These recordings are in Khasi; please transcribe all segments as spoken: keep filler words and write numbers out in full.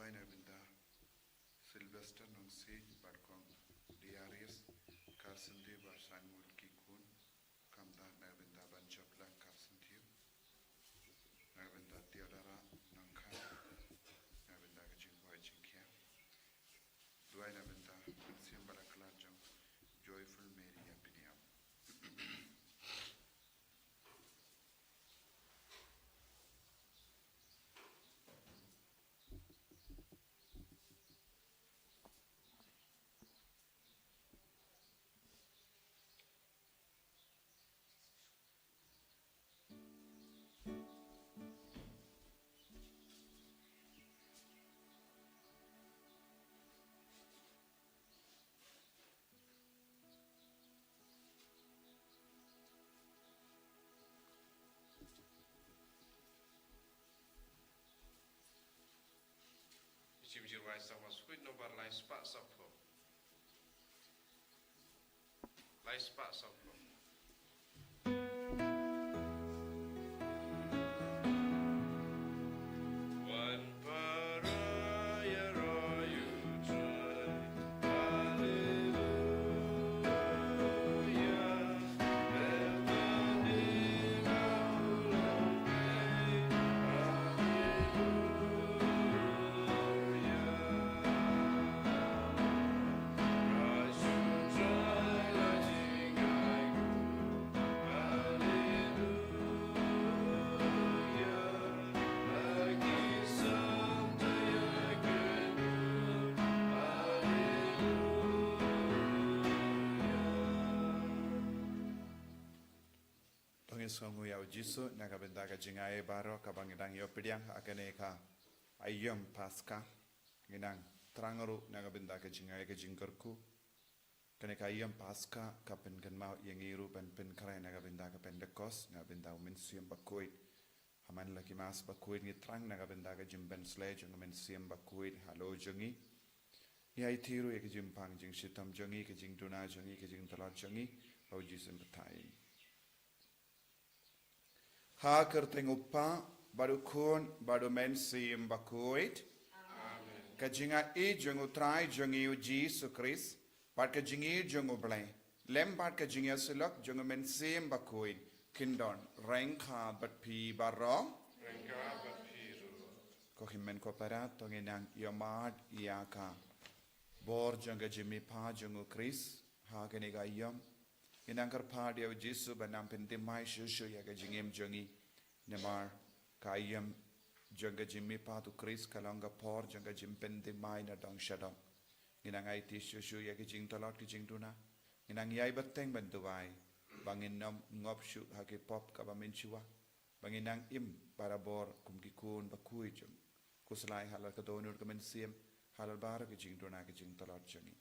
Na ka bynta Sylvester Nongsiej bad Kong Darius Karsyntiew bad Samuel Kikun, khamtam na ka bynta Banjoplang Karsyntiew, na ka bynta Theodora Nongkhan, na ka bynta ka jingpoi jingkhia. Duwai na ka bynta Mynsiem Bakhuid jong Joyful Mary ïa phi niam. Jim Jim Rai Sawas Huit nombar lai spah sapho. Lai spah sapho. Wan para ya royu trai. Hallelujah. To ngin sngewnguh ïa u Jisu na ka bynta ka jingaiei baroh kaba ngi dang ïoh pdiang ha kane ka aïom Paska. Ngi dang thrang ruh na ka bynta ka jingaiei ka jingkyrkhu. Kane ka aïom Paska ka pynkynmaw ïa ngi ruh ban pynkhreh na ka bynta ka Pentekost, na ka bynta u Mynsiem Bakhuid. Ha man la ki Mass bakhuid ngi thrang na ka bynta ka jingpynshlei jong u Mynsiem Bakhuid halor jong ngi. Ngi aiti ruh ïa ka jingpang jingshitom jong ngi, ka jingduna jong ngi, ka jingtlot jong ngi, ba u Jisu un batai. Ha ka kyrteng u Kpa, bad u Khun, bad u Mynsiem Bakhuid. Amen. Ka jingaiei jong u Trai jong ngi u Jisu Khrist, bad ka jingïeit jong u Blei, lem bad ka jingïasyllok jong u Mynsiem Bakhuid, kin don ryngkat bad phi baroh. Ryngkat bad phi ruh. Ko hynmen ko para, to ngin nang ïa mad ïa ka bor jong ka jingmihpat jong u Khrist ha kane ka aïom. Ngin nang kyrpad ïa u Jisu ban nang pynthymmai shuh shuh ïa ka jingim jong ngi. Namar ka aïom jong ka jingmihpat u Khrist ka long ka por jong ka jingpynthymmai na dong sha dong. Ngin nang aiti shuh shuh ïa ka jingtlot ka jingduna. Ngin nang ïai bteng ban duwai ba ngin nym ngop shuh ha ki pop kaba mynshuwa. Ba ngin nang im barabor kum ki khun bakhuid jong. Khuslai halor ka dohnud ka mynsiem, halor baroh ka jingduna ka jingtlot jong ngi.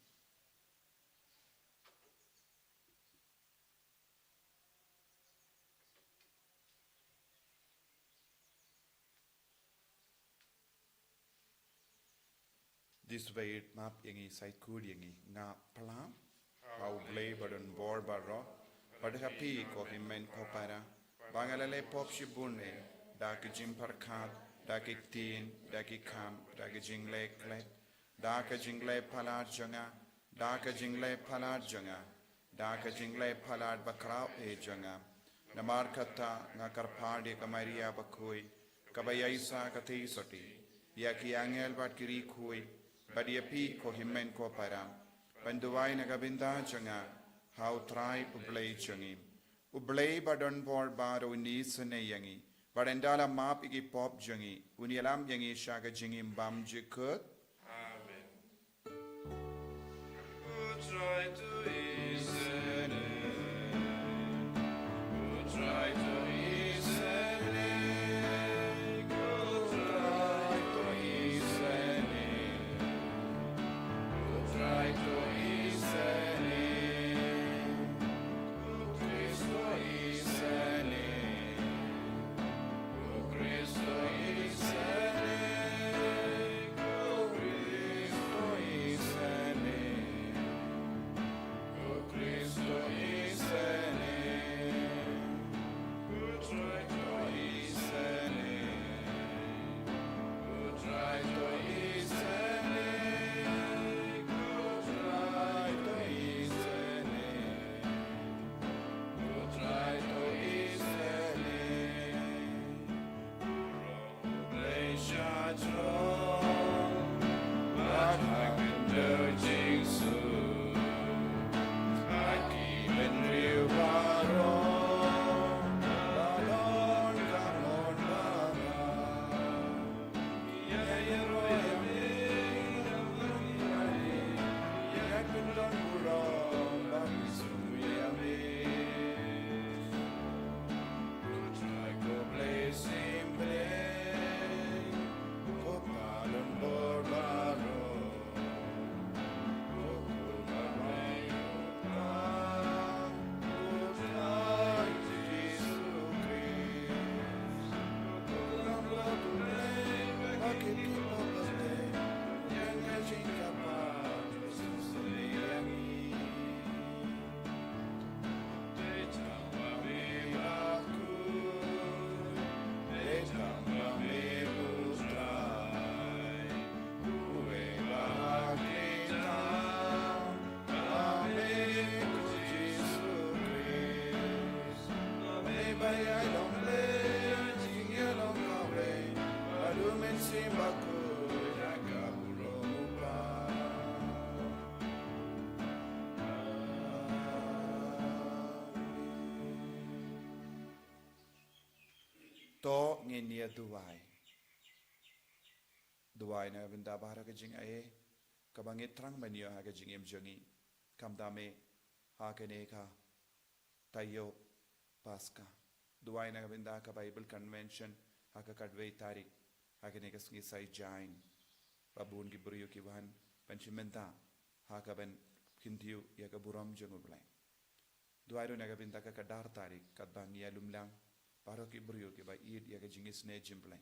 Dei sngewbha map ïa ngi, sa khuid ïa ngi. Nga pla ha U Blei ba don bor baroh, bad ha phi ko hynmen ko para, ba nga la leh pop shibun eh, da ka jingpyrkhat, da ka ktien, da ka kam, da ka jingleh klet, da ka jingleh palat jong nga, da ka jingleh palat jong nga, da ka jingleh palat bakhraw eh jong nga. Namar kata nga kyrpad ïa ka Maria bakhuid, kaba ïaishah ka theisotti, ïa ki angel bad ki riewkhuid, bad ïa phi ko hynmen ko para, ban duwai na ka bynta jong nga ha U Trai U Blei jong ngi. U Blei ba don bor baroh un isynei ïa ngi, bad un da la map ïa ki pop jong ngi, un ïalam ïa ngi sha ka jingim bymjukut. Amen. U Trai to isynei. U Trai to isynei. U Trai to isynei. U Trai to isynei. U Khrist to isynei. U Khrist to isynei. U Khrist to isynei. U Khrist to isynei. To ngin ïa duwai. Duwai na ka bynta baroh ka jingai kaba ngi thrang ban ïoh ha ka jingim jong ngi. Khamtam eh ha kane ka taïew Paska. Duwai na ka bynta ka Bible Convention ha ka khatwei tarik ha kane ka sngi Saitjaiñ. Ba bun ki briew ki wan ban shim bynta ha kaban kyntiew ïa ka burom jong U Blei. Duwai ruh na ka bynta ka khatar tarik katba ngi ïalumlang baroh ki briew kiba ïeit ïa ka jingisynei jong U Blei.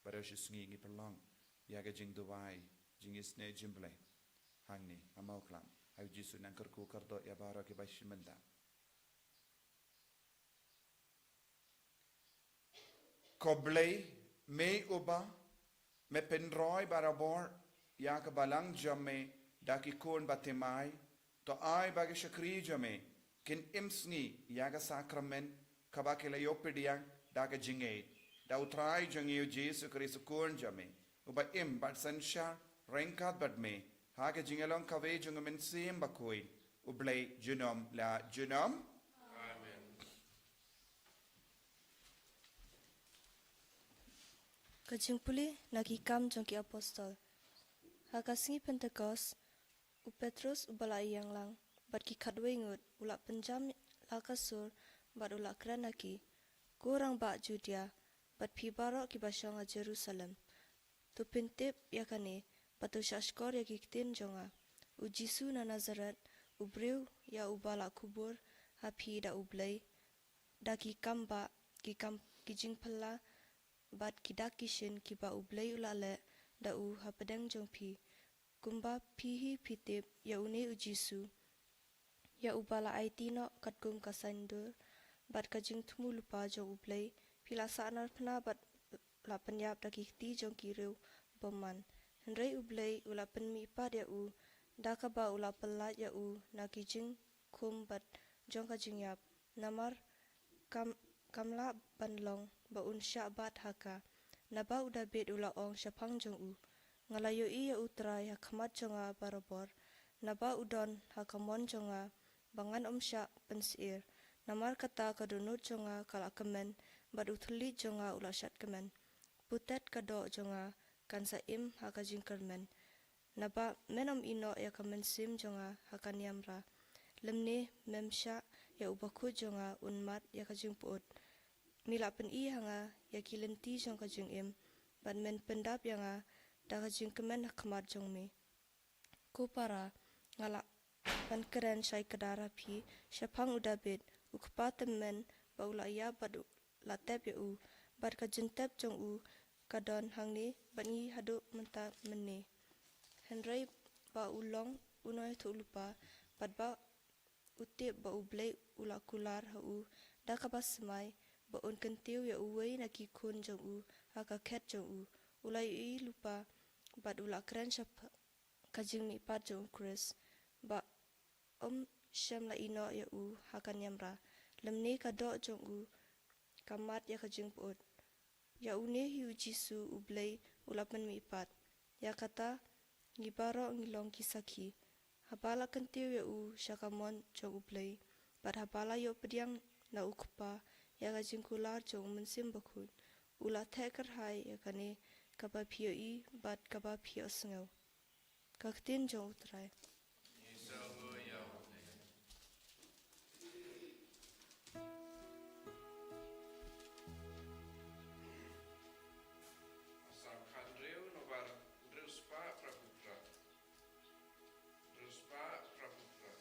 Baroh shi sngi ngi pynlong ïa ka jingduwai jingisynei jong U Blei. Hangne ha Mawklam, ha U Jisu nang kyrkhu kyrdoh ïa baroh kiba shim bynta. Ko Blei, me uba me pynroi barabor ïa ka balang jong me da ki khun ba thymmai, to ai ba ki shakri jong me kin im sngi ïa ka sakramen kaba ki la ïoh pdiang da ka jingngeit, da U Trai jong ngi U Jisu Khrist U Khun jong me, uba im bad synshar ryngkat bad me ha ka jingïalong kawei jong U Mynsiem Bakhuid, U Blei junom la junom. Amen. Ka jingpule na Ki Kam jong ki Apostol. Ha ka sngi Pentekost, u Petrus uba la ïeng lang bad ki khatwei ngut u la pynjam la ka sur bad u la kren ha ki, Ko rangbah Judia bad phi baroh kiba shong ha Jerusalem, to pyntip ïa kane bad to shahshkor ïa ki ktien jong nga. U Jisu na Nasareth, u briew ïa uba la khubor ha phi da U Blei da ki kam bah, ki kam, ki jingphylla bad ki dak ki shin kiba U Blei u la leh da u hapdeng jong phi, kumba phi hi phi tip. Ïa une u Jisu, ïa uba la aiti noh katkum ka saiñdur bad ka jingthmu lypa jong U Blei, phi la sahnarphna bad la pynïap da ki kti jong ki riewbymman. Hynrei U Blei u la pynmihpat ïa u da kaba u la pyllait ïa u na ki jingkhum bad jong ka jingïap. Namar kam, kam lah ban long ba un shah bat ha ka. Naba u Dabid u la ong shaphang jong u, Nga la ïohi ïa U Trai ha khmat jong nga barabor, naba u don ha ka mon jong nga ba ngan ym shah pynsyier. Namar kata ka dohnud jong nga ka la kmen bad u thylliej jong nga u la shad kmen. Putet ka doh jong nga kan sa im ha ka jingkyrmen. Naba men ym ïehnoh ïa ka mynsiem jong nga ha ka niam ra, lymne mem shah ïa u bakhuid jong nga un mad ïa ka jingpyut. Me la pyni ha nga ïa ki lynti jong ka jingim bad men pyndap ïa nga da ka jingkmen ha khmat jong me. Ko para, nga la pynkren shai kdar ha phi shaphang u Dabid, u kpa tymmen ba u la ïap bad u la tep ïa u, bad ka jingtep jong u ka don hangne bad ngi haduh mynta mynne. Hynrei ba u long u nongïathuhlypa bad ba u tip ba U Blei u la kular ha u da kaba smai ba un kyntiew ïa uwei na ki khun jong u ha ka khet jong u. U la ïohi lypa bad u la kren shaphang ka jingmihpat jong U Khrist ba ym shym la ïehnoh ïa u ha ka niam ra, lymne ka doh jong u ka mad ïa ka jingpyut. Ïa une hi U Jisu U Blei u la pynmihpat. Ïa kata, ngi baroh ngi long ki sakhi. Haba la kyntiew ïa u sha ka mon jong U Blei, bad haba la ïoh pdiang na U Kpa ïa ka jingkular jong U Mynsiem Bakhuid, u la theh kyrhai ïa kane kaba phi ïohi bad kaba phi ïohsngew. Ka ktien jong U Trai. Psalm hynriew, nombar hynriew spah phra phew phra. Hynriew spah phra phew phra.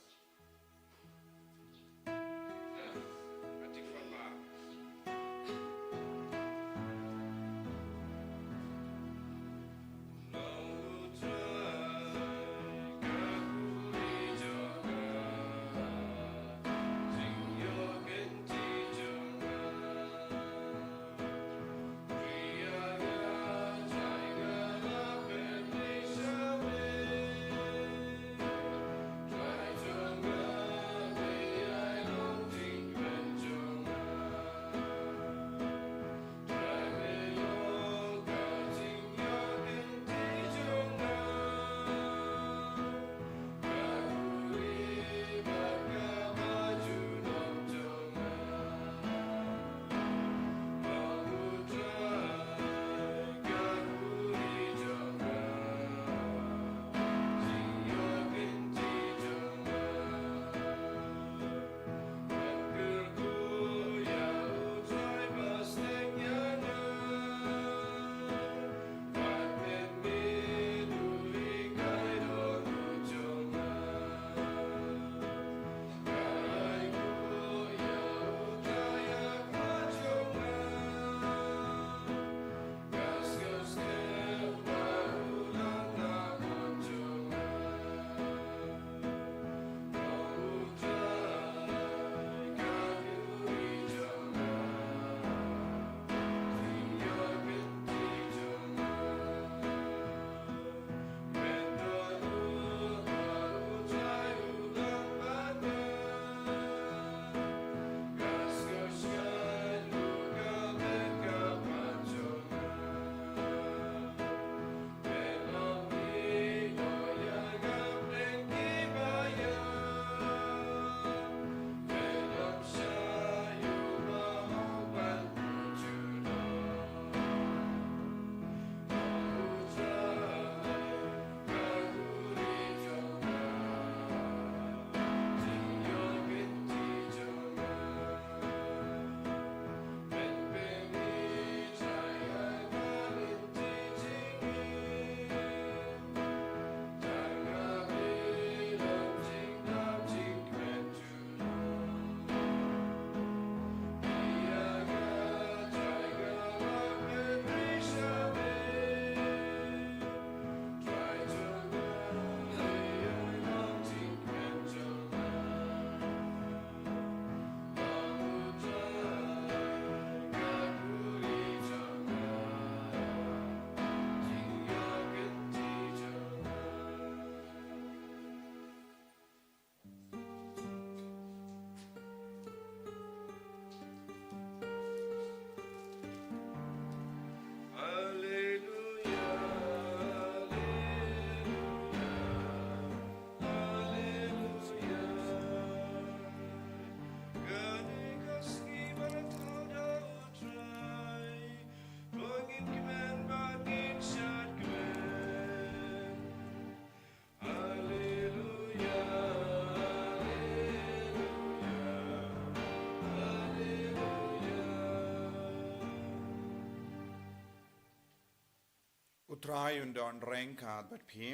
U Trai un don ryngkat bad phi.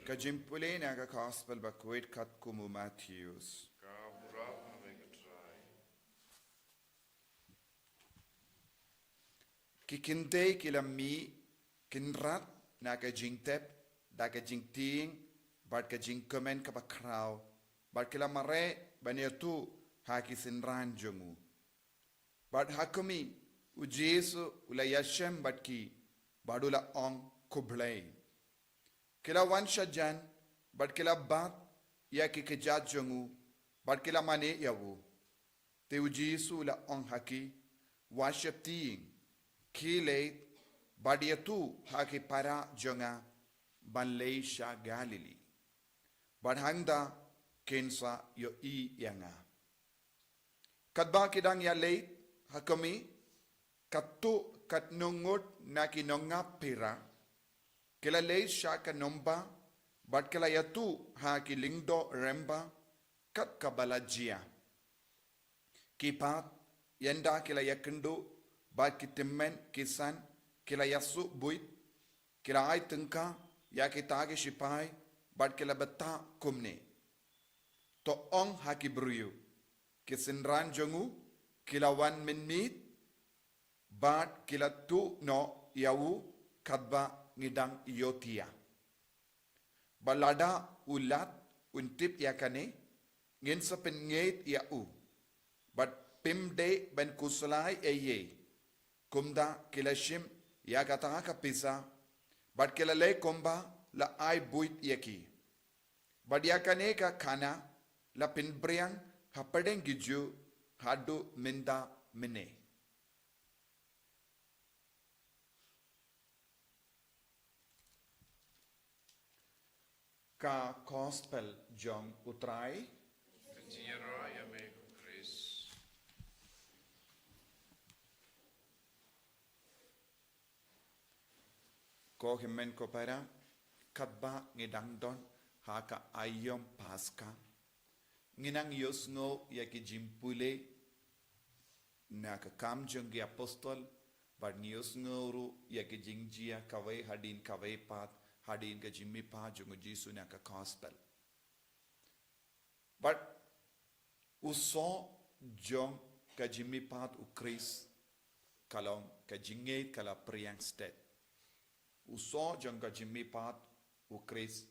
Ka jingpule na ka Gospel bakhuid katkum u Mathaios. Ki kynthei ki la mih kynrad na ka jingtep da ka jingtieng bad ka jingkmen kaba khraw, bad ki la mareh ban ïathuh ha ki synran jong u. Bad ha khmih, u Jisu u la ïashem bad ki, bad u la ong, khublei. Ki la wan shajan, bad ki la bat ïa ki kjat jong u, bad ki la mane ïa u. Te u Jisu u la ong ha ki, wat sheptieng, khie leit, Bad ïathuh ha ki para jong nga ban leit sha Galili. Bad hangta kin sa ïohi ïa nga. Katba ki dang ïaleit ha khmih, katto katno ngut na ki nongap phira ki la leit sha ka nomba, bad ki la ïathuh ha ki lyngdoh remba kat kaba la jia. Ki phad, ynda ki la ïakynduh, bad ki tymmen ki san, ki la ïasuh buit, ki la ai tyngka ïa kita ki shipai, bad ki la batai kumne: To ong ha ki briew, ki synran jong u ki la wan mynmiet, bad ki la tuh noh ïa u katba ngi dang ïohi ïa u. Bad lada u lad un tip ïa kane, ngin sa pynngeit ïa u. Bad phim dei ban khuslai ei ei. Kumta ki la shim ïa kata ka pisa, bad ki la leh kumba la ai buit ïa ki. Bad ïa kane ka khana la pynphriang hapdeng ki Jiw haduh mynta mynne. Ka Gospel jong U Trai. Ka jingïaroh ïa me ko Khrist. Ko hynmen ko para, katba ngi dang don ha ka aïom Paska, ngi nang ïohsngew ïa ki jingpule na ka Kam jong ki Apostol, bad ngi ïohsngew ruh ïa ki jingjia kawei hadien kawei pat hadien ka jingmihpat jong U Jisu na ka Gospel. Bad u soh jong ka jingmihpat U Khrist ka long ka jingngeit ka la phriang stet. U soh jong ka jingmihpat U Khrist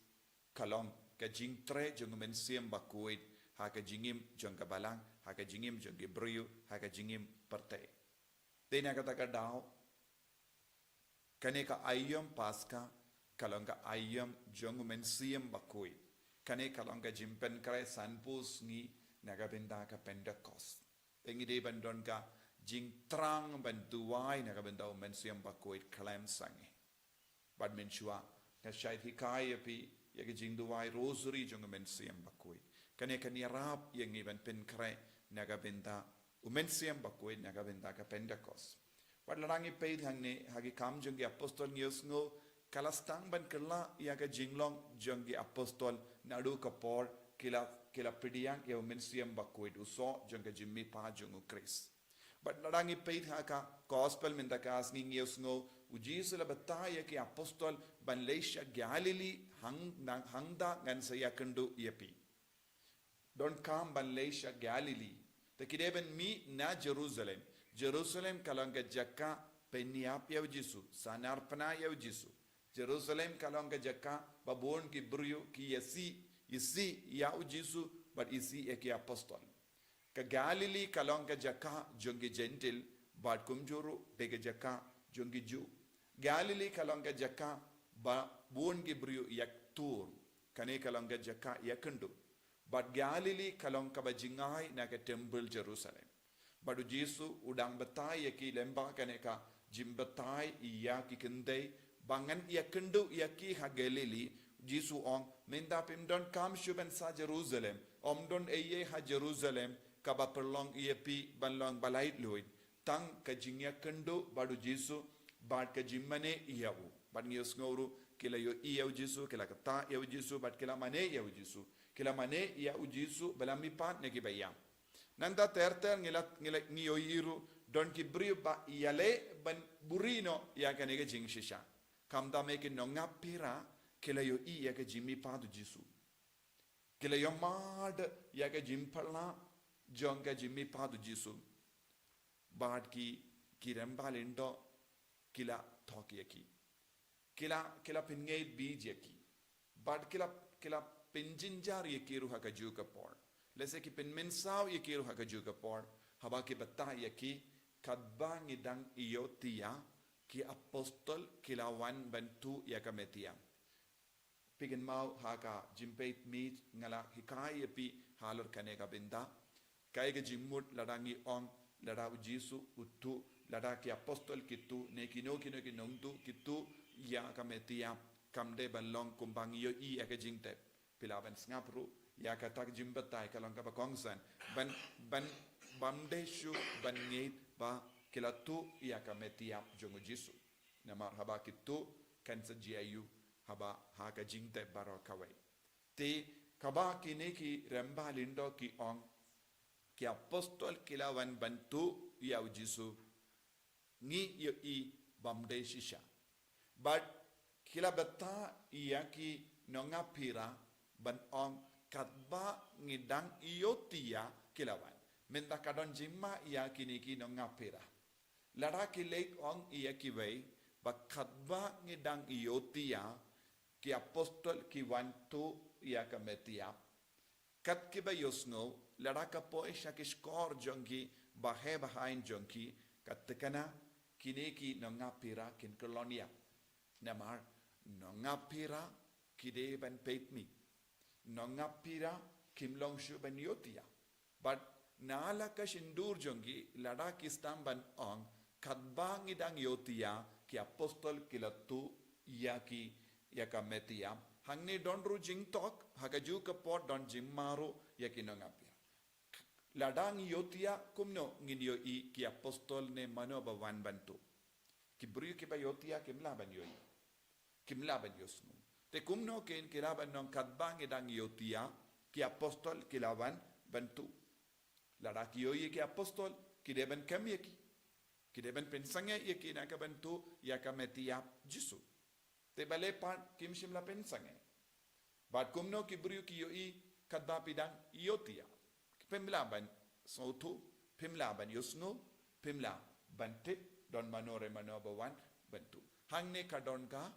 ka long ka jingtrei jong U Mynsiem Bakhuid ha ka jingim jong ka balang, ha ka jingim jong ki briew, ha ka jingim pyrthei. Te na kata ka daw, kane ka aïom Paska ka long ka aïom jong U Mynsiem Bakhuid. Kane ka long ka jingpynkhreh sanphew sngi na ka bynta ka Pentekost. Te ngi dei ban don ka jingthrang ban duwai na ka bynta U Mynsiem Bakhuid khlem sangeh. Bad mynshuwa nga shait hikai ïa phi ïa ka jingduwai Rosary jong U Mynsiem Bakhuid. Kane kan ïarap ïa ngi ban pynkhreh na ka bynta U Mynsiem Bakhuid na ka bynta ka Pentekost. Bad lada ngi peit hangne ha ki Kam jong ki Apostol ngi ïohsngew ka la sdang ban kylla ïa ka jinglong jong ki Apostol naduh ka por ki la, ki la pdiang ïa U Mynsiem Bakhuid, u soh jong ka jingmihpat jong U Khrist. Bad lada ngi peit ha ka Gospel mynta ka sngi ngi ïohsngew U Jisu u la batai ïa ki Apostol ban leit sha Galili, hang, nang, hangta ngan sa ïakynduh ïa phi. Donkam ban leit sha Galili. Te ki dei ban mih na Jerusalem. Jerusalem ka long ka jaka pynïap ïa U Jisu, sanar pynïap ïa U Jisu. Jerusalem ka long ka jaka ba bun ki briew ki ïasih, isih ïa U Jisu bad isih ïa ki Apostol. Ka Galili ka long ka jaka jong ki Jentil, bad kumjuh ruh dei ka jaka jong ki Jiw. Galili ka long ka jaka ba bun ki briew ïatur. Kane ka long ka jaka ïakynduh. Bad Galili ka long kaba jngai na ka Templ Jerusalem. Bad U Jisu u dang batai ïa ki lyngba kane ka jingbatai ïa ki kynthei ba ngan ïakynduh ïa ki ha Galili. U Jisu u ong, mynta phim donkam shuh ban sah Jerusalem. Ym don ei ei ha Jerusalem kaba pynlong ïa phi ban long ba laitluid. Tang ka jingïakynduh bad U Jisu bad ka jingmane ïa u. Bad ngi ïohsngew ruh ki la ïohi ïa U Jisu, ki la ktah ïa U Jisu bad ki la mane ïa U Jisu. Ki la mane ïa U Jisu ba la mihpat na kiba ïap. Nangta ter ter ngi la, ngi la, ngi ïohi ruh don ki briew ba ïaleh ban buhrieh noh ïa kane ka jingshisha. Khamtam eh ki nongap phira ki la ïohi ïa ka jingmihpat U Jisu. Ki la ïohmad ïa ka jingphylla jong ka jingmihpat U Jisu. Bad ki, ki rangbah lyngdoh ki la thok ïa ki. Ki la, ki la pynngeit bit ïa ki. Bad ki la, ki la pynjynjar ïa ki ruh ha kajuh ka por. Lehse ki pynmynsaw ïa ki ruh ha kajuh ka por. Haba ki batai ïa ki, katba ngi dang ïohi ïa ki Apostol ki la wan ban tuh ïa ka Messiah. Phi kynmaw ha ka jingpeit miet nga la hikai ïa phi halor kane ka bynta. Kaei ka jingmut lada ngi ong lada U Jisu u tuh Lada ki apostol ki tuh, ne kino kino ki nongtuh ki tuh ïa ka metiap, kam dei ban long kumba ngi ïohi ïa ka jingtep. Phi lah ban sngap ruh ïa kata ka jingbatai ka long kaba kongsan, ban, ban, bym dei shuh ban ngeit ba ki la tuh ïa ka metiap jong u Jisu. Namar haba ki tuh, kan sa jia ïa u haba ha ka jingtep baroh kawei. Te kaba kine ki rangbah lyngdoh ki ong, ki apostol ki la wan ban tuh ïa u Jisu, ngi ïohi bym dei shisha. Bad ki la batai ïa ki nongap phira ban ong, katba ngi dang ïohtïa ki la wan. Mynta ka don jingma ïa kine ki nongap phira. Lada ki leit ong ïa kiwei ba katba ngi dang ïohtïa, ki apostol ki wan tuh ïa ka metiap. Kat kiba ïohsngew, lada ka poi sha ki shkor jong ki, baheh bahain jong ki, ka thikna, kine ki nongap phira kin kyllon ïap. Namar nongap phira ki dei ban peit mih. Nongap phira kim long shuh ban ïohtïa. Bad na la ka shyntur jong ki, lada ki sdang ban ong, katba ngi dang ïohtïa, ki apostol ki la tuh ïa ki, ïa ka metiap. Hangne don ruh jingthok, ha kajuh ka por don jingma ruh ïa ki nongap phira. Lada ngi ïohtïa, kumno ngin ïohi ki apostol ne mano ba wan ban tuh? Ki briew kiba ïohtïa kim lah ban ïohi. Kim lah ban ïohsngew. Te kumno kein ki lah ban ong, katba ngi dang ïohtïa, ki apostol ki la wan ban tuh? Lada ki ïohi ki apostol, ki dei ban kem ïa ki. Ki dei ban pynsangeh ïa ki na ka ban tuh ïa ka metiap Jisu. Te balei pat kim shym la pynsangeh? Bad kumno ki briew ki ïohi katba phi dang ïohtïa? Phim lah ban sngewthuh, phim lah ban ïohsngew, phim lah ban tip, don mano re mano ba wan ban tuh. Hangne ka don ka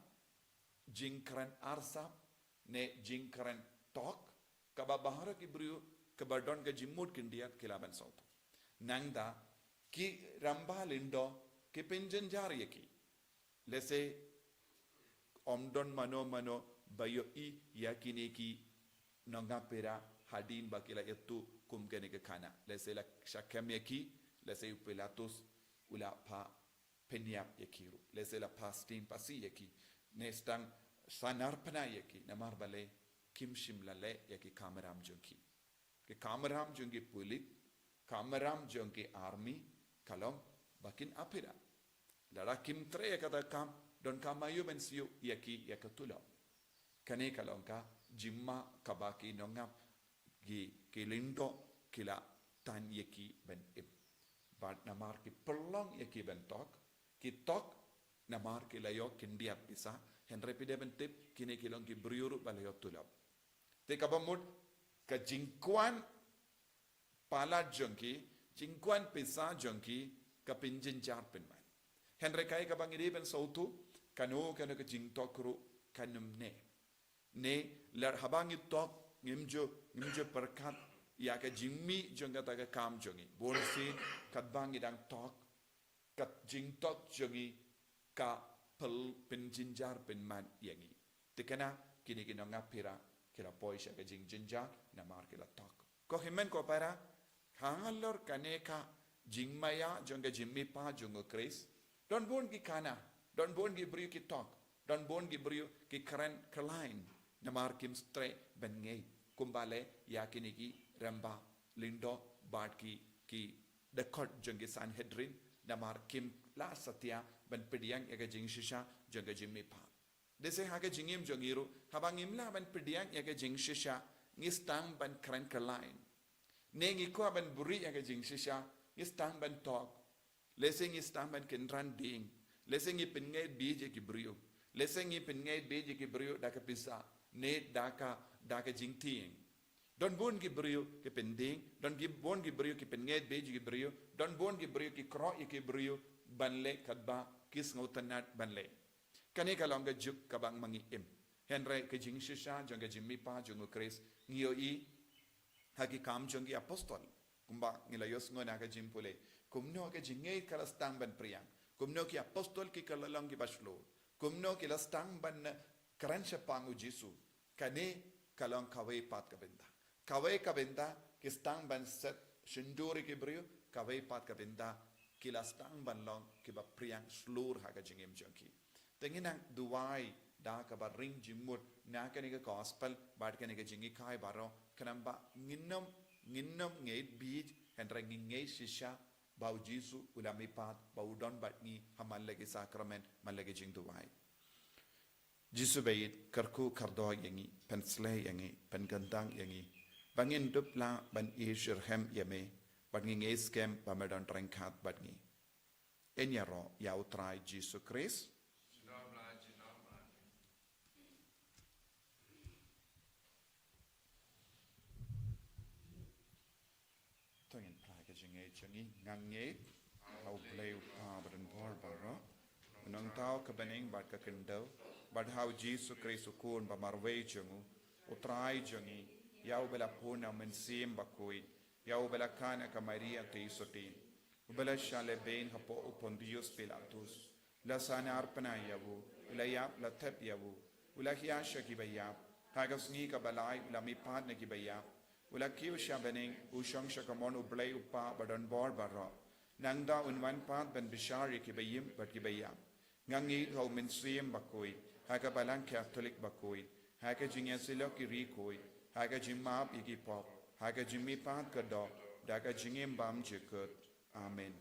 jingkren arsap, ne jingkren thok, kaba baroh ki briew, kaba don ka jingmut khyndiat ki lah ban sngewthuh. Nangta, ki rangbah lyngdoh, ki pynjynjar ïa ki. Lehse ym don mano mano ba ïohi ïa kine ki nongap phira hadien ba ki la ïathuh kum kane ka khana. Lehse la shah kem ïa ki, lehse u Pilatus u la phah pynïap ïa ki ruh. Lehse la phah sting phasi ïa ki. Ne sdang sanar pynai ïa ki. Namar balei? Kim shym la leh ïa ki kamram jong ki. Ki kamram jong ki pulit, kamram jong ki army, ka long ba kin ap phira. Lada kim trei ïa kata ka kam, donkam aïu ban siew ïa ki ïa ka tulop? Kane ka long ka jingma kaba ki nongap, ki, ki lyngdoh ki la tan ïa ki ban im. Bad namar ki pynlong ïa ki ban thok, ki thok namar ki la ïoh khyndiat pisa, hynrei phi dei ban tip kine ki long ki briew ruh ba la ïoh tulop. Te kaba mut ka jingkwah palat jong ki, jingkwah pisa jong ki, ka pynjynjar pynman. Hynrei kaei kaba ngi dei ban sngewthuh, kano kano ka jingthok ruh kan ym neh. Ne, lada haba ngi thok, ngim ju, ngim ju pyrkhat ïa ka jingmih jong kata ka kam jong ngi. Bunsien katba ngi dang thok, ka jingthok jong ngi ka pyl, pynjynjar pynman ïa ngi. Te kane kine ki nongap phira ki la poi sha ka jingjynjar namar ki la thok. Ko hynmen ko para, halor kane ka jingmaïa jong ka jingmihpat jong u Khrist, don bun ki khana, don bun ki briew ki thok, don bun ki briew ki kren kyllain namar kim treh ban ngeit kumba leh ïa kine ki rangbah lyngdoh bad ki, ki dkhot jong ki Sanhedrin, namar kim lah satia ban pdiang ïa ka jingshisha jong ka jingmihpat. Te shisha ha ka jingim jong ngi ruh, haba ngim lah ban pdiang ïa ka jingshisha, ngi sdang ban kren kyllain. Ne ngi kwah ban buhrieh ïa ka jingshisha, ngi sdang ban thok. Lehse ngi sdang ban kynran dieng. Lehse ngi pynngeit bieit ïa ki briew. Lehse ngi pynngeit bieit ïa ki briew da ka pisa, ne da ka, da ka jingtieng. Don bun ki briew ki pyndieng, don ki, bun ki briew ki pynngeit bieit ïa ki briew, don bun ki briew ki kroh ïa ki briew ban leh katba ki sngewtynnat ban leh. Kane ka long ka juk kaba ma ngi im. Hynrei ka jingshisha jong ka jingmihpat jong u Khrist ngi ïohi ha ki Kam jong ki Apostol. Kumba ngi la ïohsngew na ka jingpule, kumno ka jingngeit ka la sdang ban pdiang, kumno ki apostol ki ka la long kiba shlur, kumno ki la sdang ban kren shaphang u Jisu. Kane ka long kawei pat ka bynta. Kawei ka bynta ki sdang ban set shyntur ïa ki briew, kawei pat ka bynta ki la sdang ban long kiba phriang shlur ha ka jingim jong ki. Te ngin nang duwai da kaba ring jingmut na kane ka gospel bad kane ka jinghikai baroh, khnang ba ngin ym, ngin ym ngeit bieit, hynrei ngin ngeit shisha ba U Jisu u la mihpat, ba u don bad ngi ha man la ki sakramen, man la ki jingduwai. Jisu baieit, kyrkhu kyrdoh ïa ngi, pynshlei ïa ngi, pynkyntang ïa ngi, ba ngin dup lah ban ïeit shitrhem ïa me, bad ngin ngeit skhem ba me don ryngkat bad ngi. Yn ïaroh ïa U Trai Jisu Khrist. To ngin phla ka jingngeit jong ngi. Nga ngeit ha U Blei U Kpa badonbor baroh, U Nongthaw ka bneng bad ka khyndew, bad ha U Jisu Khrist U Khun ba marwei jong u, U Trai jong ngi, ïa uba la pun na U Mynsiem Bakhuid, ïa uba la khot na ka Maria Theisotti, uba la shah lehbeiñ hapoh u Pontius Pilatus, u la sahnarphna ïa u, u la ïap, la thep ïa u, u la hiar sha kiba ïap, ha ka sngi kaba lai u la mihpat na kiba ïap, u la kiew sha bneng, u shong sha kamon U Blei U Kpa badonbor baroh. Nangta un wan pat ban bishar ïa kiba im bad kiba ïap. Nga ngeit ha U Mynsiem Bakhuid, ha ka Balang Katholik bakhuid, ha ka jingïasyllok ki riewkhuid, ha ka jingmap ïa ki pop, ha ka jingmihpat ka doh, da ka jingim bymjukut. Amen.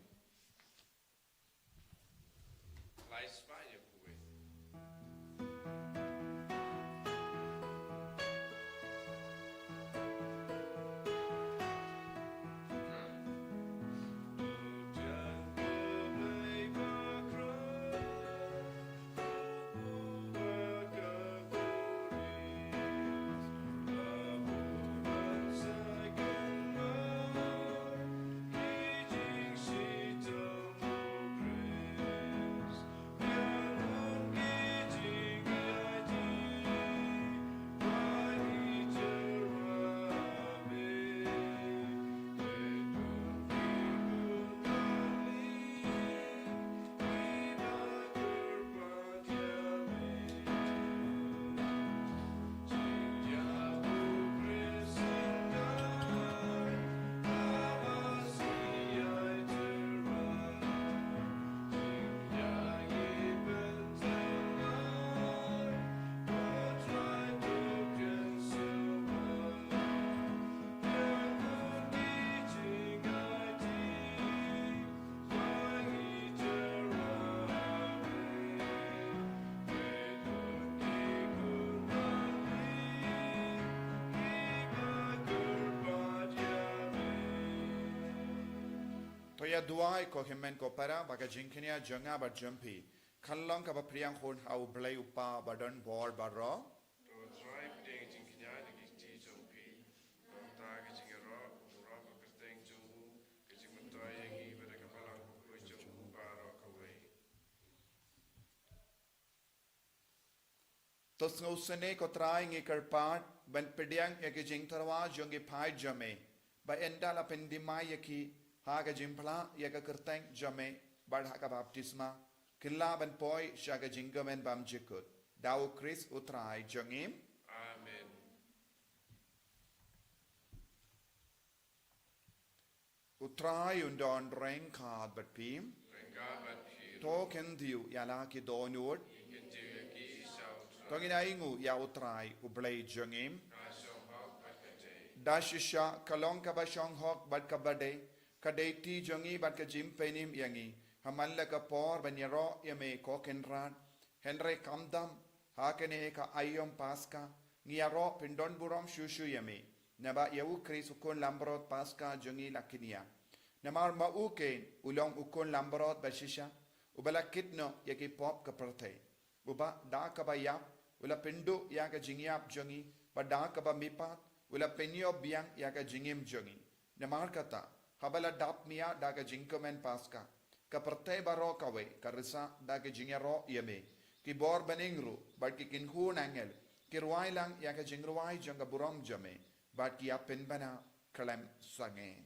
To ïa duwai ko hynmen ko para, ba ka jingkñia jong nga bad jong phi kan long kaba phriang hun ha U Blei U Kpa badonbor baroh. To Trai pdiang jingkñia na ki kti jong phi, nangta ka jingïaroh, burom ka kyrteng jong u, ka jingmyntoi ïa ngi bad ka Balang Bakhuid jong u baroh kawei. To sngewsynei ko Trai, ngi kyrpad ban pdiang ïa ki jingtyrwa jong ki paid jong me, ba ynda la pyndimai ïa ki ha ka jingphla ïa ka kyrteng jong me bad ha ka baptisma, kin lah ban poi sha ka jingkmen bymjukut. Da U Khrist U Trai jong ngi. Amen. U Trai un don ryngkat bad phi. Ryngkat bad phi. To khyndiat ïa la ki dohnud. Khyndiat ïa ki sha U Trai. To ngin ainguh ïa U Trai U Blei jong ngi. Ka shong hok bad ka dei. Da shisha ka long kaba shong hok bad kaba dei, ka dei kti jong ngi bad ka jingpynim ïa ngi, ha man la ka por ban ïaroh ïa me ko Kynrad. Hynrei khamtam, ha kane ka aïom Paska, ngi ïaroh pyndonburom shuh shuh ïa me, naba ïa U Khrist U Khun Langbrot Paska jong ngi la kñia. Namar ma u keiñ u long U Khun Langbrot bashisha, uba la kit noh ïa ki pop ka pyrthei. Uba da kaba ïap u la pynduh ïa ka jingïap jong ngi, bad da kaba mihpat u la pynïoh biang ïa ka jingim jong ngi. Namar kata, haba la dap mih da ka jingkmen Paska, ka pyrthei baroh kawei ka risa da ka jingïaroh ïa me. Ki bor bneng ruh bad ki kynhun angel ki rwai lang ïa ka jingrwai jong ka burom jong me, bad ki ïa pynbna khlem sangeh.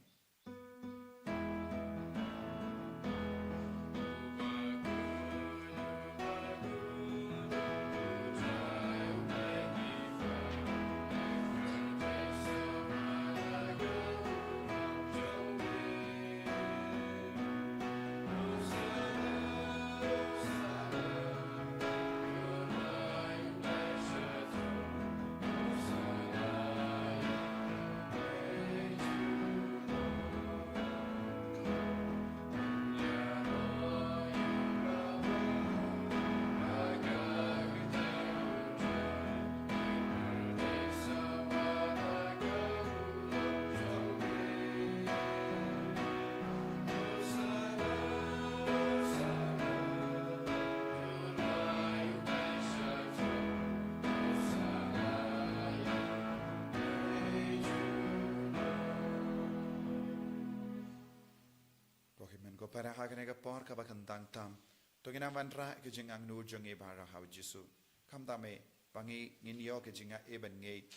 Kane ka por kaba kyntang tam, to ngin nang wanrah ka jingangnud jong ngi baroh ha u Jisu. Khamtam eh ba ngi ngin ïoh ka jingaiei ban ngeit,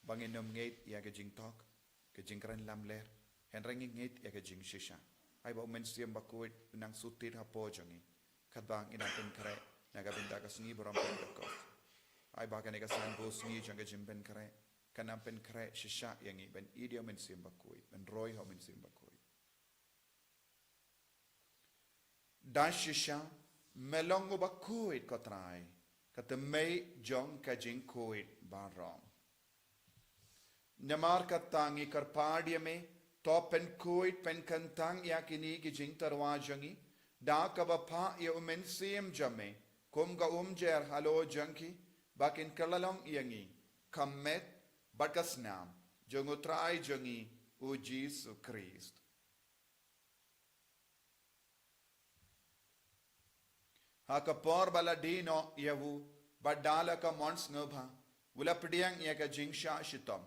ba ngin ym ngeit ïa ka jingthok, ka jingkren lamler, hynrei ngi ngeit ïa ka jingshisha. Ai ba u Mynsiem Bakhuid un nang shu tied hapoh jong ngi, katba ngin nang pynkhreh na ka bynta ka sngi burom Pentekost. Ai ba kane ka san bnai sngi jong ka jingpynkhreh kan nang pynkhreh shisha ïa ngi ban ïeit ïa u Mynsiem Bakhuid, ban roi ha u Mynsiem Bakhuid. Da shisha me long uba khuid, ko Trai, ka tymmen jong ka jingkhuid baroh. Namar kata ngi kyrpad ïa me, to pynkhuid pynkyntang ïa kine ki jingtyrwa jong ngi da kaba phah ïa u Mynsiem jong me kum ka umjer halor jong ki, ba kin kylla long ïa ngi ka met bad ka snam jong u Trai jong ngi u Jisu Khrist. Ha ka por ba la die noh ïa u, bad da la ka mon sngewbha, u la pdiang ïa ka jingshah shitom,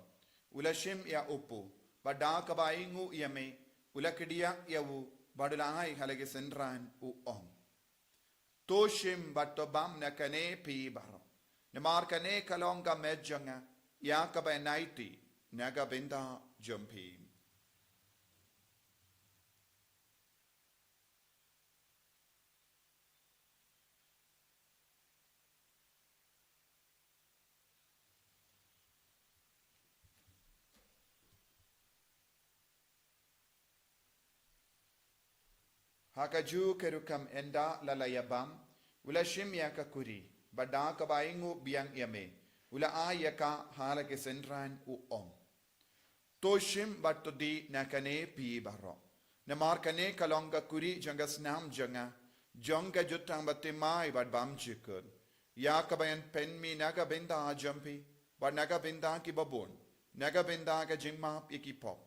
u la shim ïa u pu, bad da kaba ainguh ïa me, u la kdiah ïa u, bad u la ai ha la ki synran, u ong: To shim bad to bam na kane phi baroh, namar kane ka long ka met jong nga, ïa kaba yn aiti na ka bynta jong phi. Ha kajuh ka rukom ynda la la ïa bam, u la shim ïa ka kuri, bad da kaba ainguh biang ïa me, u la ai ïa ka ha la ki synran, u ong: To shim bad to die na kane phi baroh, namar kane ka long ka kuri jong ka snam jong nga, jong ka jutang bathymmai bad bymjukut, ïa kaba yn pynmih na ka bynta jong phi bad na ka bynta kiba bun, na ka bynta ka jingmap ïa ki pop.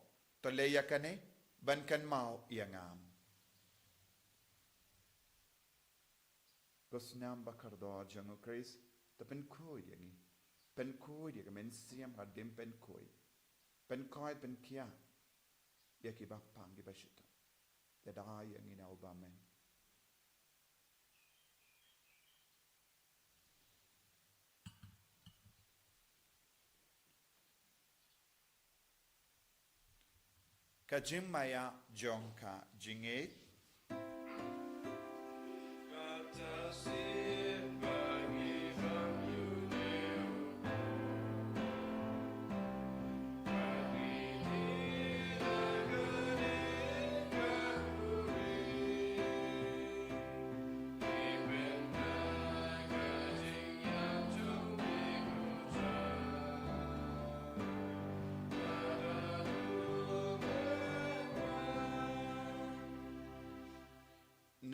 To leh ïa kane ban kynmaw ïa nga. Ko snam bakordor jong u Khrist, to pynkhuid ïa ngi. Pynkhuid ïa ka mynsiem hadien pynkhuid. Pynkhuid, pynkhiah ïa kiba pang, kiba shitom. Te da ïa ngi na u bam. Ka jingmaïa jong ka jingngeit.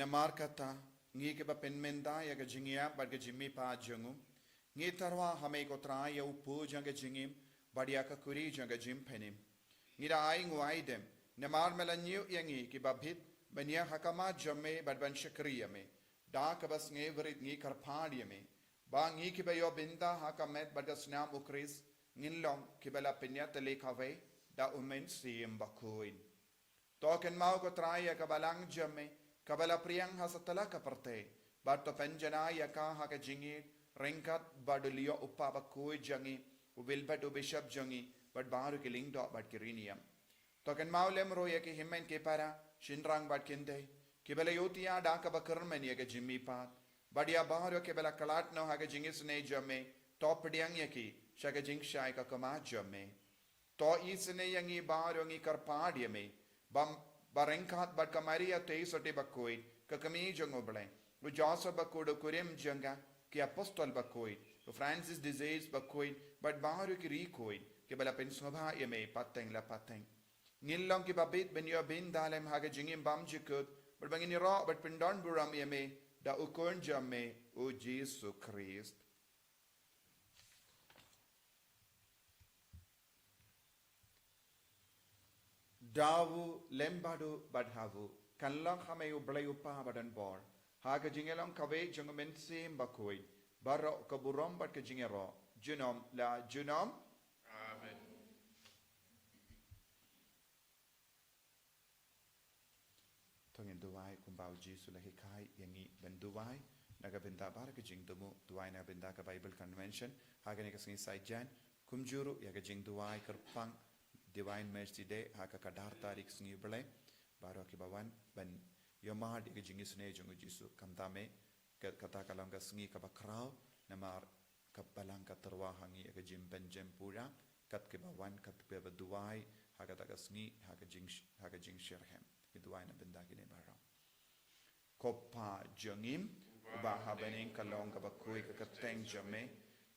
Namar kata, ngi kiba pynmynta ïa ka jingïap bad ka jingmihpat jong u, ngi tyrwa ha me ko Trai ïa u pu jong ka jingim bad ïa ka kuri jong ka jingpynim. Ngi da ainguh aidem, namar me la ñiew ïa ngi kiba bit ban ïeng ha khmat jong me bad ban shakri ïa me. Da kaba sngewrit ngi kyrpad ïa me, ba ngi kiba ïoh bynta ha ka met bad ka snam u Khrist, ngin long kiba la pynïatylli kawei da u Mynsiem Bakhuid. To kynmaw ko Trai ïa ka balang jong me, kaba la pdiang ha satlak ka pyrthei, bad to pynjanai ïa ka ha ka jingïeit, ryngkat bad u Leo u Pap bakhuid jong ngi, u Wilbert u Bishop jong ngi, bad baroh ki lyngdoh bad ki riewniam. To kynmaw lem ruh ïa ki hynmen ki para, shynrang bad kynthei, kiba la ïohthiah da kaba kyrmen ïa ka jingmihpat, bad ïa baroh kiba la khlad noh ha ka jingisynei jong me, to pdiang ïa ki sha ka jingshai ka khmat jong me. To isynei ïa ngi baroh, ngi kyrpad ïa me, ba, ba ryngkat bad ka Maria Theisotti bakhuid, ka kmie jong u Blei, u Joseph bakhuid u kurim jong ka, ki apostol bakhuid, u Francis de Sales bakhuid, bad baroh ki riewkhuid kiba la pynsngewbha ïa me pateng la pateng, ngin long kiba bit ban ïoh bynta lem ha ka jingim bymjukut, bad ba ngin ïaroh bad pyndonburom ïa me da u Khun jong me, u Jisu Khrist. Da u lem bad u bad ha u, kan long ha me u Blei u Kpa badonbor, ha ka jingïalong kawei jong u Mynsiem Bakhuid, baroh ka burom bad ka jingïaroh, junom la junom. Amen. To ngin duwai kumba Ba u Jisu u la hikai ïa ngi ban duwai na ka bynta baroh ki jingthmu, duwai na ka bynta ka Bible Convention ha kane ka sngi Saitjaiñ, kumjuh ruh ïa ka jingduwai kyrpang Divine Mercy Day ha ka khatar tarik sngi Blei. Baroh kiba wan ban ïohmad ïa ka jingisynei jong u Jisu, khamtam eh ka, kata ka long ka sngi kaba khraw, namar ka Balang ka tyrwa ha ngi ïa ka jingpynjem pura, kat kiba wan, kat kiba duwai ha kata ka sngi, ha ka jing, ha ka jingshitrhem. Ngi duwai na bynta kine baroh. Ko Pa jong ngi uba ha bneng, ka long kaba khuid ka kyrteng jong me,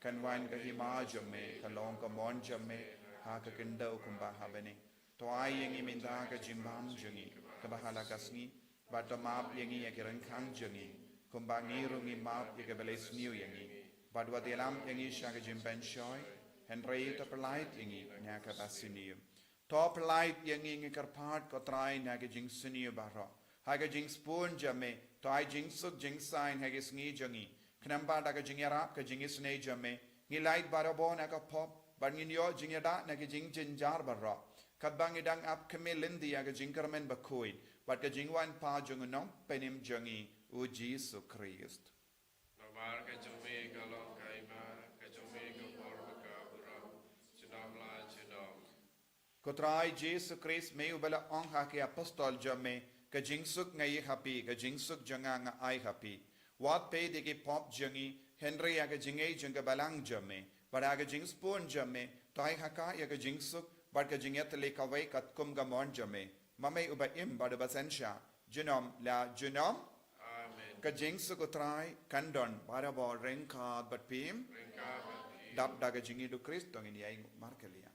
kan wan ka hima jong me, ka long ka mon jong me ha ka khyndew kumba ha bneng. To ai ïa ngi mynta ka jingbam jong ngi kaba ha la ka sngi, bad to map ïa ngi ïa ki ryngkang jong ngi, kumba ngi ruh ngi map ïa kiba la isniew ïa ngi. Bad wat ïalam ïa ngi sha ka jingpynshoi, hynrei to pyllait ïa ngi na kaba sniew. To pyllait ïa ngi, ngi kyrpad ko Trai, na ka jingsniew baroh. Ha ka jingsbun jong me, to ai jingsuk jingsaiñ ha ka sngi jong ngi. Khnang ba da ka jingïarap ka jingisynei jong me, ngin lait barabor na ka pop, bad ngin ïoh jingïada na ka jingjynjar baroh. Katba ngi dang ap khmih lynti ïa ka jingkyrmen bakhuid bad ka jingwan pat jong u Nongpynim jong ngi, u Jisu Khrist. Namar ka jong me ka long ka hima, ka jong me ka bor bad ka burom, junom la junom. Ko Trai Jisu Khrist, me uba la ong ha ki apostol jong me, ka jingsuk nga ai ha phi, ka jingsuk jong nga nga ai ha phi. Wat peit ïa ki pop jong ngi, hynrei ïa ka jingngeit jong ka Balang jong me. Bad ha ka jingsbun jong me, to ai ha ka ïa ka jingsuk bad ka jingïatylli kawei katkum ka mon jong me. Ma me uba im bad uba synshar, junom la junom. Amen. Ka jingsuk u Trai kan don barabor ryngkat bad phi. Ryngkat bad phi. Dap da ka jingïeit u Khrist to ngin ïainguh markylliang.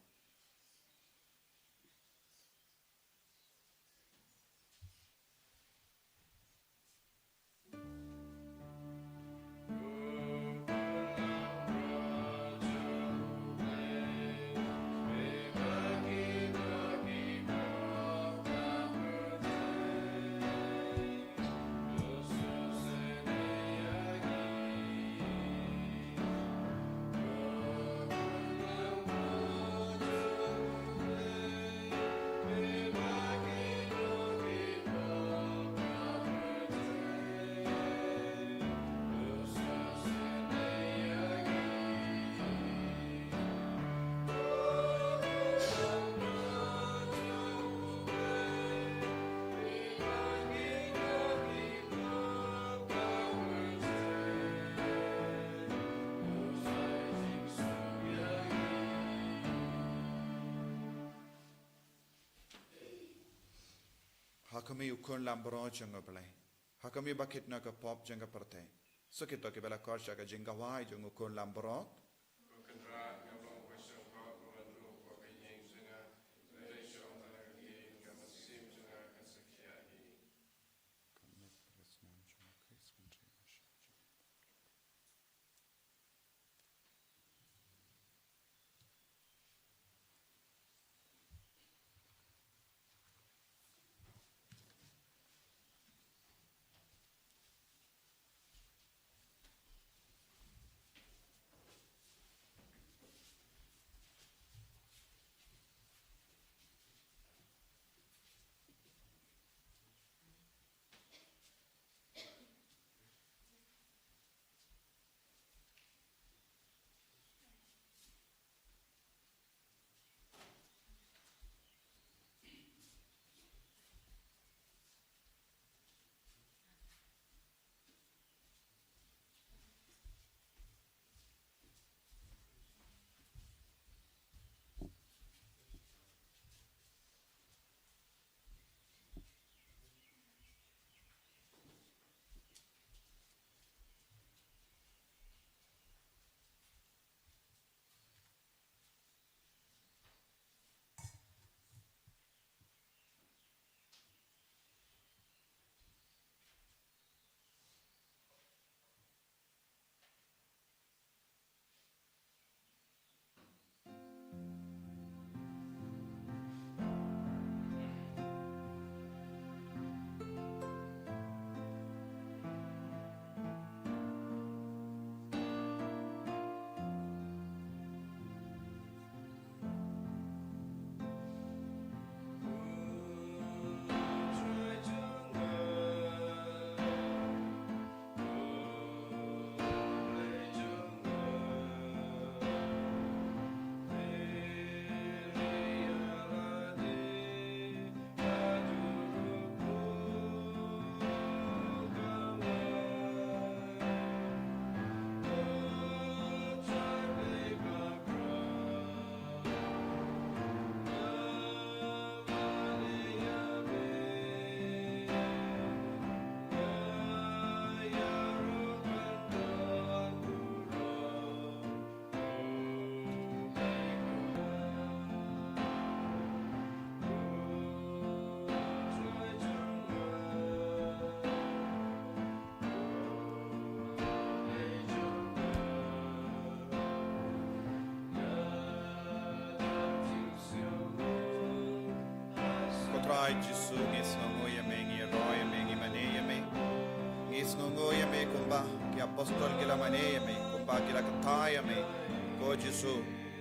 Ha khmih u khun lambrot jong u Blei, ha khmih ba khit na ka pop jong ka pyrthei. Sa kito kiba la khot sha ka jingkhawai jong u khun lambrot. Jisu, ngi sngewnguh ïa me, ngi ïaroh ïa me, ngi mane ïa me. Ngi sngewnguh ïa me kumba ki apostol ki la mane ïa me, kumba ki la kyntait ïa me. Ko Jisu,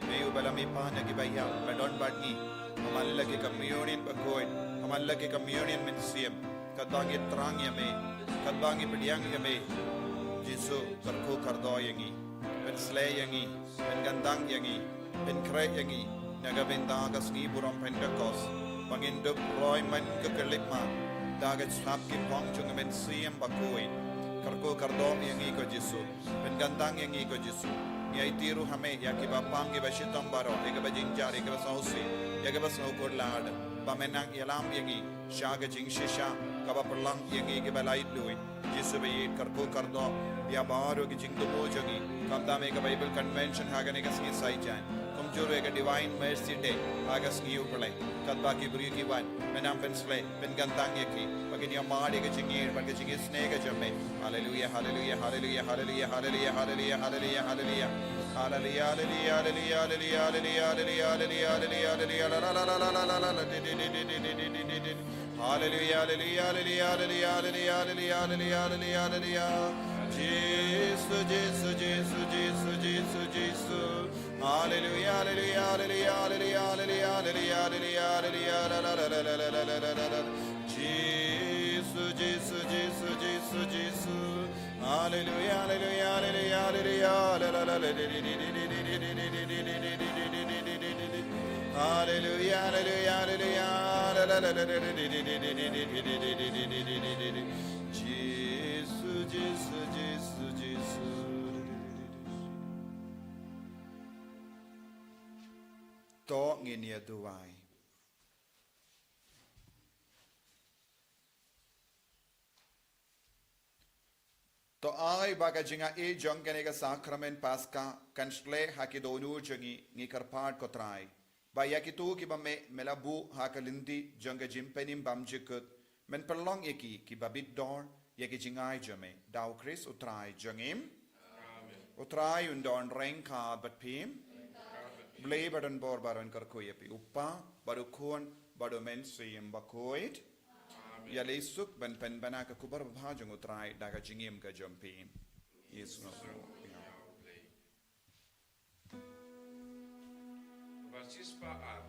me uba la mihpat na kiba ïap, me don bad ngi. Ka man la ki communion bakhuid, ka man la ki communion mynsiem. Katba ngi thrang ïa me, katba ngi pdiang ïa me. Jisu, kyrkhu kyrdoh ïa ngi. Pynshlei ïa ngi, pynkyntang ïa ngi, pynkhreh ïa ngi na ka bynta ka sngi burom Pentekost, ba ngin dup roi man ka khyllipmat da ka jingshah ki phong jong ka Mynsiem Bakhuid. Kyrkhu kyrdoh ïa ngi ko Jisu, pynkyntang ïa ngi ko Jisu. Ngi aiti ruh ha me ïa kiba pang, kiba shitom baroh, ïa kiba jynjar, ïa kiba sngewsih, ïa kiba sngewkhuslai, ba men nang ïalam ïa ngi sha ka jingshisha kaba pynlong ïa ngi kiba laitluid. Jisu ba ïeit, kyrkhu kyrdoh ïa baroh ki jingthmu jong ngi. Khamtam ïa ka Bible Convention ha kane ka sngi Saitjaiñ, kumjuh ruh ïa ka Divine Mercy Day ha ka sngi U Blei. Katba ki briew ki wan, men nang pynshlei, pynkyntang ïa ki, ba kin ïohmad ïa ka jingïeit bad ka jingisynei ka jong me. Haleluia, haleluia, haleluia, haleluia, haleluia, haleluia, haleluia, haleluia. Haleluia, haleluia, haleluia, haleluia, haleluia, haleluia, haleluia, haleluia, haleluia, haleluia, haleluia, haleluia, haleluia, haleluia, haleluia, haleluia, haleluia, haleluia, haleluia, haleluia. Jisu, Jisu, Jisu, Jisu, Jisu, Jisu. Haleluia, haleluia, haleluia, haleluia, haleluia, haleluia, haleluia, haleluia, la, la, la. Jisu, Jisu, Jisu, Jisu, Jisu. Haleluia, haleluia, haleluia, haleluia, la, la, la, la. Haleluia, haleluia, haleluia, la, la, la, la. Jisu, Jisu, Jisu, Jisu. To ngin ïa duwai. To ai ba ka jingaiei jong kane ka sakramen Paska kan shlei ha ki dohnud jong ngi, ngi kyrpad ko Trai, ba ïa kito kiba me, me la buh ha ka lynti jong ka jingpynim bymjukut, men pynlong ïa ki kiba bit dor ïa ki jingai jong me. Da U Khrist U Trai jong ngi. Amen. U Trai un don ryngkat bad phi. Blei ba don bor baroh un kyrkhu ïa phi, U Kpa bad U Khun bad U Mynsiem Bakhuid. Amen. Ïa lei suk ban pynbna ka khubor babha jong U Trai da ka jingim ka jong phi. Ïa sngewbha. Ba shisha ar.